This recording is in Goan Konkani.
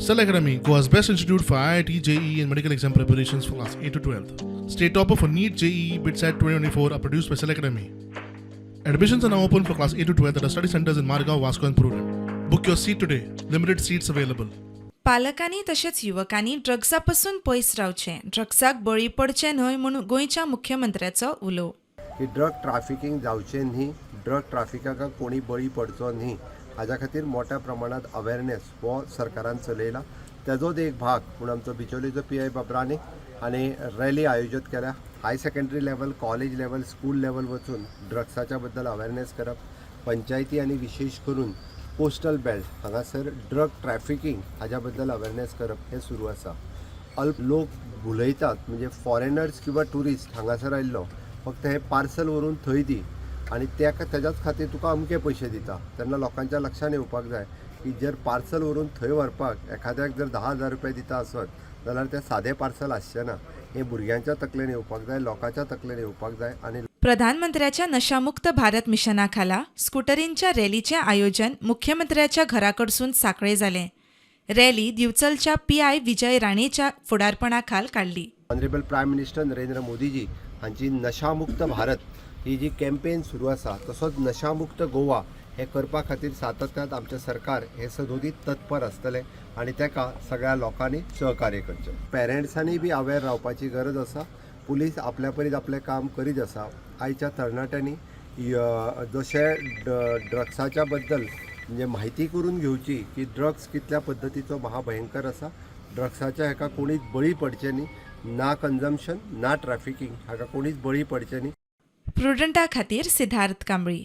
Cell Academy, Goa's best institute for IIT, JEE, and medical exam preparations for class 8 to 12. State topper for NEET, JEE, BITSAT 2024 are produced by Cell Academy. Admissions are now open for class 8 to 12 at our study centers in Margao, Vasco, and Prudent. Book your seat today. Limited seats available. पालकांनी तशेंच युवकांनी ड्रग्सा पसून पयस रावचें, ड्रग्साक बळी पडचें न्हय म्हूण गोंयच्या मुख्यमंत्र्याचो उलो. की ड्रग ट्राफिकींग जावचें न्ही, ड्रग ट्राफिकाक कोणी बळी पडचो न्ही, हाज्या खातीर मोठ्या प्रमाणात अवेरनेस हो सरकारान चलयला. तेजोच एक भाग म्हूण आमचो बिचोलीचो पी I बाबरानी हांणी रॅली आयोजीत केल्या. High secondary level, college level, school level वचून ड्रग्साच्या बद्दल अवेरनेस करप, पंचायती आनी विशेश करून कोस्टल बेल्ट हांगासर ड्रग ट्रॅफिकींग हाज्या बद्दल अवेरनेस करप हें सुरू आसा. अल्प लोक भुलयतात, म्हणजे फॉरेनर्स किंवा ट्युरिस्ट हांगासर आयिल्लो फक्त हें पार्सल व्हरून थंय दी आनी तेका तेज्याच खातीर तुका अमके पयशे दिता. तेन्ना लोकांच्या लक्षान येवपाक जाय की जर पार्सल व्हरून थंय व्हरपाक एखाद्याक जर 10,000 रुपया दिता आसत जाल्यार तें सादें पार्सल आसचें ना. हें भुरग्यांच्या तकलेन येवपाक जाय, लोकांच्या तकलेन येवपाक जाय आनी प्रधानमंत्र्याच्या नशामुक्त भारत मिशना खाला स्कुटरींच्या रॅलीचें आयोजन मुख्यमंत्र्याच्या घराकडसून सांखळे जालें. रॅली दिवचलच्या पीआय विजय राणेच्या फुडारपणा खाल काडली. ऑनरेबल प्रायम मिनिस्टर नरेंद्र मोदीजी हांची नशामुक्त भारत ही जी कॅम्पेन सुरू आसा, तसोच नशामुक्त गोवा हें करपा खातीर सातत्यान आमचें सरकार हें सदोदीत तत्पर आसतलें आनी तेका सगळ्या लोकांनी सहकार्य करचें. पेरंट्सांनी बी अवेर रावपाची गरज आसा. पुलीस आपल्या परीत आपलें काम करीत आसा. आयच्या तरणाट्यांनी जशें ड्रग्साच्या बद्दल म्हणजे म्हायती करून घेवची की ड्रग्स कितल्या पद्दतीचो महाभयंकर आसा. ड्रग्साच्या हेका कोणीच बळी पडचें न्ही, ना कन्जम्पशन ना ट्रॅफिकींग हाका कोणीच बळी पडचें न्ही. प्रुडंटा खातीर सिद्धार्थ कांबळी.